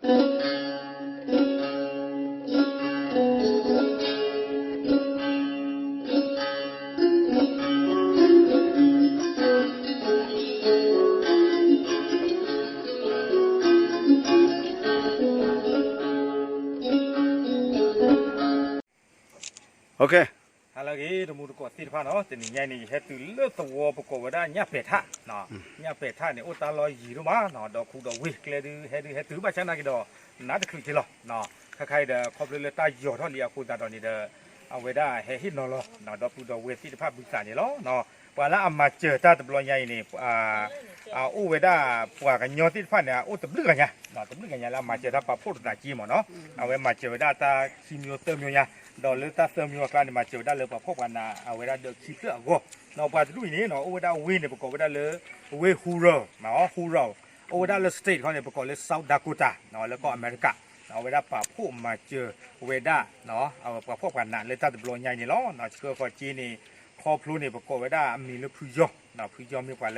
ဟါလၢအဂ့ၤ တမူတကိးသ့ၣ်တဖၣ်နီၤ, တနံၤညါအံၤန့ၣ် ယဟဲတုၤလၢသဝီပကိးဝဲဒၣ်ညၣ်ပဲာ်ထၣ်, ညၣ်ပဲာ်ထၣ်န့ၣ် အိၣ်တၢ်လီၢ်ယံၤဒိၣ်မးနီၤ, ဒီးခူဒီးဝ့ၢ်ကျဲဒုး ဟဲဒုးဟဲတုၤ ဘၣ်ဆၣ်နာ်က့ၤဒီး နးတချုးက့ၤလီၤ, ခဲခါအံၤဒီး ခီဖျိလၢတၢ်ယီၤထီၣ်လံအဃိသတးဒီးန့ၣ်ဒီး အဝဲဒၣ်ဟဲဟ့ၣ်နီၤလီၤ ဒီပုၢ်ဒီဝဲၢ်သ့ၣ်တဖၣ်ဘုသးန့ၣ်လီၤ. ပှၤလၢအမၤစၢၤတၢ်တဘျီညါအံၤန့ၣ် အအိၣ်ဝဲဒၣ် ပှၤကညီသ့ၣ်တဖၣ်န့ၣ် အအိၣ်တဘျုးဂၤညါ, တဘျုးဂၤညါလၢအမၤစၢၤတၢ်ပာ်ဖှိၣ်တသးက့မ့ၢ်နီၤ, အဝဲမၤစၢၤဝဲဒၣ်တၢ်ခံမျိုးသၢမျိုးညါ, ဒီးလၢတၢ်သၢမျိုးအကျါန့ၣ် မၤစၢၤဝဲဒၣ်လၢပှၤဖှီၣ်ပှၤနး အဝဲဒၣ်ဒီးခံဖျၢၣ်အဂီၢ်, ပှၤတဒူၣ်အံၤန့ၣ် အိၣ်ဝဲဒၣ်ဝ့ၢ်န့ၣ် ပကိးဝဲဒၣ်လၢ ဝ့ၢ် Huron မ့ၢ် Huron, အိၣ်ဝဲဒၣ်လၢ state ခီန့ၣ် ပကိးလၢ South Dakota လၢကီၢ်အမဲရကၤ, အဝဲဒၣ်ပာ်ဖှိၣ်မၤစၢၤဝဲဒၣ် ပှၤဖှီၣ်ပှၤနးလၢတၢ်တဘျီညါအံၤန့ၣ်လီၤ. ဆှၢဃီၤက့န့ၣ် ခီဖျိန့ၣ် ပကိးဝဲဒၣ်အမံၤလၢဖုယီၤ, ဖုယီၤမ့ၢ်ပှၤလၢ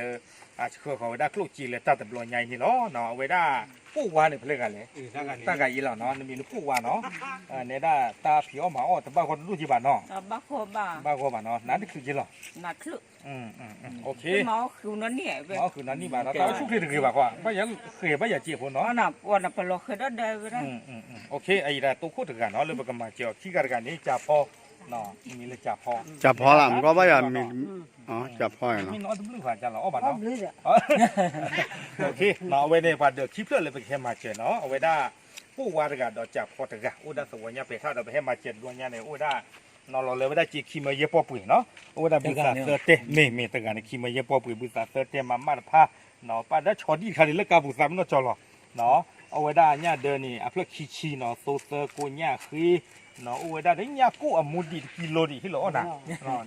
ဆှၢဃီၤဝဲဒၣ်ကျိၣ်စ့လၢတၢ်တဘျီညါအံၤန့ၣ်လီၤ. အဝဲဒၣ် ပိၣ်ဝါန့ၣ်ဖဲလဲၣ်ဂၤလဲၣ်, တၢ်ဂၤအံၤလီၤနီၤ, နမံၤလၢပိၣ်ဝါနီၤ, နဲဒၣ်တၢ်ဖံးအီၣ်မၤအီၣ်တဘၣ်ဂီၢ်တဒိၣ်က့ဘၣ်နီၤ, ဘၣ်ဂီၢ်ဘၣ်နီၤ, နးတချုးက့လီၤ, မၤအီၣ်ဃုာ်နီၣ်နံၣ်ဘၣ်, မၤအီၣ်ဃုာ်နီၣ်နံၣ်ဘၣ်နီၤ, တၢ်အိၣ်ဆူၣ်ချ့တဂ့ၤဘၣ်ကွၢ်, ဘၣ်ယၤဃဲၤဘၣ်ယၤစဲးဖိနီၤ, အံၤဒၣ်တိခိၣ်တဂၤနီၤ လၢပကမၤစၢၤအီၤခံဂၤတဂၤန့ၣ် ကၠၢ်ဖီ, မံၤလၢကၠၢ်ဖီ, ကၠၢ်ဖီလၢ် မ့ၢ်ကီဘၣ်ယၤမံၤ, ကၠၢ်ဖီနီၤ, မံၤနီတဘျုးဘၣ်ကၠၢ်လီၤအီၣ်ဘၣ်နီၤ, အဝဲန့ၣ် ပှၤဒၢးခံဖျၢၣ်လၢပကဟဲမၤစၢၤနီၤ, အဝဲဒၣ် ပိၣ်ဝါတဂၤဒီးကၠၢ်ဖီတဂၤ အိၣ်ဒၣ်သဝီညၣ်ပဲာ်ထၣ်ဒီး ပဟဲမၤစၢၤတဘျီညါန့ၣ် အိၣ်ဝဲဒၣ် နီၤလီၤလၢဝဲဒၣ်စ့ခံမၢယဲၢ်ပီၢ်ပှ့ၤနီၤ, အိၣ်ဝဲဒၣ်ဘုသးသၢတဲာ် မ့ၢ်မ့ၢ်တဂၤန့ၣ် ခံမၢယဲၢ်ပီၢ်ပှ့ၤ ဘုသးသၢတဲာ် မၤမၣ်တဖၣ်, ပာ်ဒၣ်ဆီဒံၣ်တခါဒ်လၢကါပူၤသးပ့ၤနီၣ်ကၠီလီၤ, အဝဲဒၣ်ညၣ်ဒၢန့ၣ် အဖျၢၣ်ခံဆံနီၤ သိသၢကိညၣ်ဃ့, အိၣ်ဝဲဒၣ်ဒီးညၣ်ကိၣ်အမူဒံးတကံလိဒံးဟ့ၣ်လီၤအီၣ်နၤ,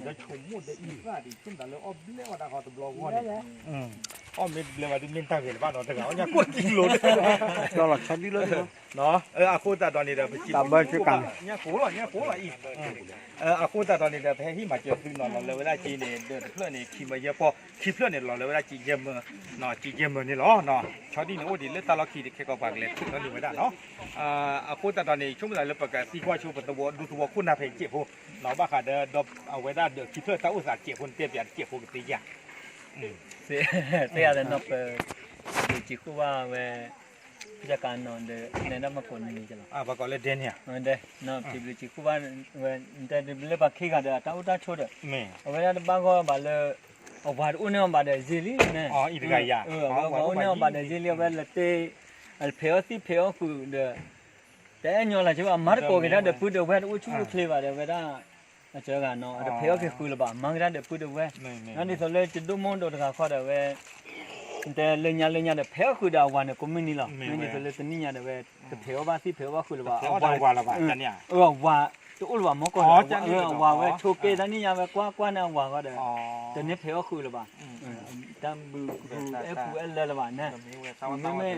ဒီးဆိမိၣ်ဒီးအံသၣ်ဒံး ဆိမိၣ်တၢ်လၢအီၣ်ဘျဲၣ်အီၣ်တၢ်ဃီတဘျီဂီၢ်န့ၣ်, အီၣ်မ့ၢ်တဘျဲၣ်ဘၣ်ဒုးမ့ၢ်တၢ်ဂ့ၤလၢၤဘၣ်နီၤ တဂၤအီၣ်ညၣ်ကိၣ်တကံလိ, အဃိသတးဒီးန့ၣ်ဒီး ပစံးဘျုး ညၣ်ကိၣ်လီၤ ညၣ်ကိၣ်လီၤအံၤ, အဃိသတးဒီးန့ၣ်ဒီး ပဟဲဟ့ၣ်မၤစၢၤသုနီၤ လီၤလၢဝဲဒၣ်က့န့ၣ် ဒၢးတဖျၢၣ်န့ၣ် ခံမၢယဲၢ်ပီၢ် ခံဖျၢၣ်န့ၣ် လီၤလၢဝဲဒၣ်က့ယဲၢ်မၢ, က့ယဲၢ်မၢန့ၣ်လီၤ, ဆီဒံၣ်န့ၣ် အိၣ်ဒံးလၢတၢ်လီၢ်ခံတခဲကီး ပှၤကလဲၤထုးထီၣ်န့ၢ်ဝဲဒၣ်နီၤ, အဃိသတးဒီးန့ၣ် ဆိကမိၣ်သးလၢပကသံကွၢ်ဆိပသဝီဒူသဝီခိၣ်နၢ်ဖဲစဲးဖိ, ဘၣ်ဃးဒီး အဝဲဒၣ်ဒၢးခံဖျၢၣ်တၢ်အိၣ်သးစဲးဖိန့ၣ် တဲပၠးတစဲးဖိကသ့ဧါ သ့ၣ်ညါလၢနီၢ်ပၢၢ် ဘျုးစံးဃုာ်ဘၣ်ဝဲ ယကနီၤဒီး နဲဒၣ်မကိးနံၤကလီၤ ပှၤကိးလၢဒဲန့ၣ်ဧါ, နီၢ်ပၢၢ်ဘျုးစံးဃုာ်ဘၣ်ဝဲ တဲလၢပှၤခံဂၤဒီး တၢ်အိၣ်တၢ်ဆိးဒီး အဝဲဒၣ်တဘၣ်ဂီၢ်ဘၣ်လၢ အဝၤတအိၣ်န့ၢ်အီၤဘၣ်ဒီးယ့လံန့ၣ်, အဝဲအိၣ်န့ၢ်အီၤဘၣ်ဒီးယ့လံ အဝဲလဲၤတဲ ဖဲးအီၣ်သံၣ်ဖဲးအီၣ်ဃုာ်ဒီး တအဲၣ်ညီလၢၤက့ဘၣ် အမၤတကိးက့ၤတၢ်ဒီးပုၢ်ဒီးဝဲၢ်တအိၣ်ဆူၣ်အိၣ်ချ့ဘၣ်ဒီး အဝဲဒၣ် အစၢဂၤနီၤ တဖဲးအီၣ်က့ၤဃုာ်လၢၤဘၣ် မၤက့ၤတၢ်ဒီးပုၢ်ဒီးဝဲၢ်, ဒ်သိးလၢတဒိၣ်မိၢ်ဒိၣ်တဂၤဃီဒီးဝဲ တဲလၢညါလၢညါဒီး ဖဲးအီၣ်ဃုာ်ဒီးအဝၤန့ၣ် ကိးမုၢ်နံၤလီၤ, မ့ၢ်ဒ်သိးလၢတနံၣ်ညါဒီးဝဲ တဖဲးအီၣ်ဘၣ်သံၣ်ဖဲးအီၣ်ဘၣ်ဃုာ်လၢၤဘၣ်, အဝၤ တအိၣ်လၢၤဘၣ် မီၢ်ကီၢ် အဝၤဝဲဆိးက့တနံၣ်ညါဝဲကွၢ်ကွၢ်န့ၣ်အဝၤဃီဒီး တန့ၢ်ဖဲးအီၣ်ဃုာ်လၢၤဘၣ်, တၢ်ဘုးအဲၣ်ပူၤအဲၣ်လၢလၢၤဘၣ်န့ၣ်, မ့မ့ၢ်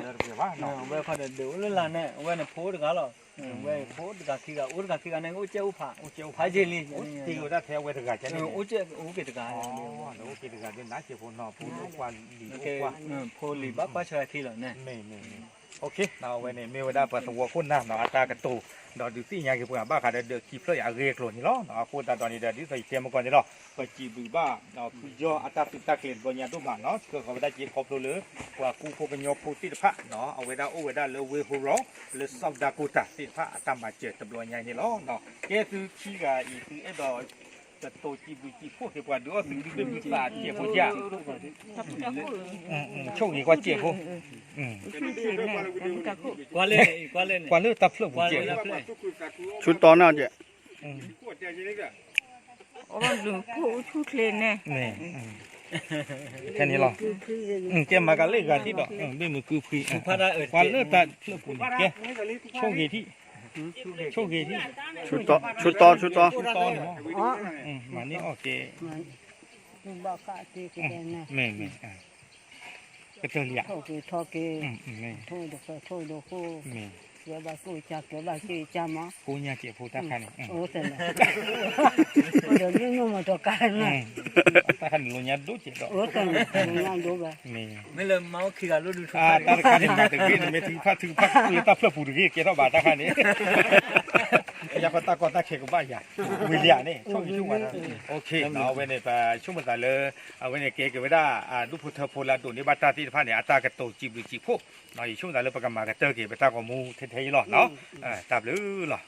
အဝဲခီဒီးဒုးအိၣ်လၢလာ်န့ၣ် အဝဲန့ၣ်ဖိတဂၤလီၤ, ဝဲဖိတဂၤခံဂၤ အိၣ်တဂၤခံဂၤန့ၣ် အိၣ်ကဲအိၣ်ဖး ဖးယံာ်လံ, အိၣ်တ့ၢ်ဝဲဒၣ်ထဲအဝဲတဂၤန့ၣ် အိၣ်ကဲအိၣ်က့ၤတဂၤ, အိၣ်က့ၤတဂၤဒုးနးက့ၤဖိနီၤ ဖိလံၤဘၣ်ကွၢ်ဆၢခံလီၤန့ၣ် အဝဲန့ၣ် မ့ၢ်ဝဲဒၣ်ပှၤသဝီခိၣ်နၢ်နီၤ အတၢ်ကတိၤ ဒီးဒုးသ့ၣ်ညါက့ၤပှၤ ဘၣ်ဃးဒီးဒၢးခံဖျၢၣ်အံၤအဂ့ၢ်အကျိၤန့ၣ်လီၤ. အဃိသတးဒီးန့ၣ်ဒီး ဒ်သိးယတဲမကီးန့ၣ်လီၤ ပစံးဘျုးဘၣ် ဖုယီၤအတၢ်သုးတၢ်ကျဲၤတဘျီညါဒိၣ်မးနီၤ ဆှၢဃီၤဝဲဒၣ်က့ခီဖျိလၢ ပှၤကူဖိကညီဖိသ့ၣ်တဖၣ်နီၤ အဝဲဒၣ်အိၣ်ဝဲဒၣ်လၢဝ့ၢ် Huron လၢ South Dakota သ့ၣ်တဖၣ်အတၢ်မၤစၢၤတဘျီညါန့ၣ်လီၤ. ကဲသုခံဂၤအံၤ သုအဲၣ်ဒိး ကတိၤစံးဘျုးစံးဖှိၣ်က့ၤပှၤဒုးအီၣ်သုးဒုးဘုသးစဲးဖိယါ ဆိၣ်ဂ့ၤကွၢ်စဲးဖိ ကွၢ်လၢတၢ်ဖျၢၣ်ပူၤစဲးဖိ ဆူတီနၢ်ကဲ အိၣ်ဘၣ်ဘျုးဖှိၣ်အိၣ်ဆူၣ်ချ့န့ၣ် ခဲန့ၣ်လီၤ ကဲမၤကလၢဂၤဒ်ဒီး ဘ့ၣ်မုာ်ကုဖှံ ပှၤလၢတၢ်ဖျၢၣ်ပူၤန့ၣ်ကဲ ဆိၣ်ဂ့ၤထံၣ် ဆိၣ်ဂ့ၤထံၣ် ဆူတီ ဆူတီ ဆူတီန့ၣ်မး မၤန့ၢ်အီၣ်ကဲ မ့ၢ်မ့ၢ် ကတၢၢ်လံဧါ ထိၣ်က့ၤထီၣ်က့ၤ ထိၣ်ဒိၣ်ဃဲထိၣ်ဒိၣ်ဃိ မ့ၢ် ကဲဘၣ်ကိၣ်ကၢ် ကဲဘၣ်က့ကၢ်မး, ကိးညါကဲးဖိတၢ်ခါန့ၣ်, အိၣ်သန, ဒီးဒုညိၣ်မီၤတီၤကါန့ၣ်, တၢ်ခါန့ၣ်လိာ်ညါဒိၣ်ကဲးဒီး, အိၣ်သနလိာ်ညါဒိၣ်ဘၣ်, မ့ၢ်လၢမၤအိၣ်ခံဂၤလိၣ်ဒုး, တၢ်တခါန့ၣ်မၤတဂ့ၤန့ၣ် မ့ၢ်ထုကဖၣ်ထုကဖၣ်လၢတၢ်ဖျၢၣ်ပူၤတဂ့ၤကဲထီၣ်ဘၣ်တၢ်ခါန့ၣ်, ယၤဃီတၢ်ကီတၢ်ခဲကဘၣ်ယၤ, ဝံၤလံဧါန့ၣ်, အဝဲန့ၣ် ပဆိကမိၣ်သးလၢ အဝဲန့ၣ်ကဲက့ၤဝဲဒၣ် ဒူၣ်ဖိထၢဖိလၢအဒိးန့ၢ်ဘၣ်တၢ်သ့ၣ်တဖၣ်န့ၣ် အတၢ်ကတိၤစံးဘျုးစံးဖှိၣ်, ယဆိကမိၣ်သးလၢပကမၤကတၢၢ်က့ၤ ပတၢ်ဂီၤမူထဲထဲအံၤလီၤ, တၢ်ဘျုးလီၤ.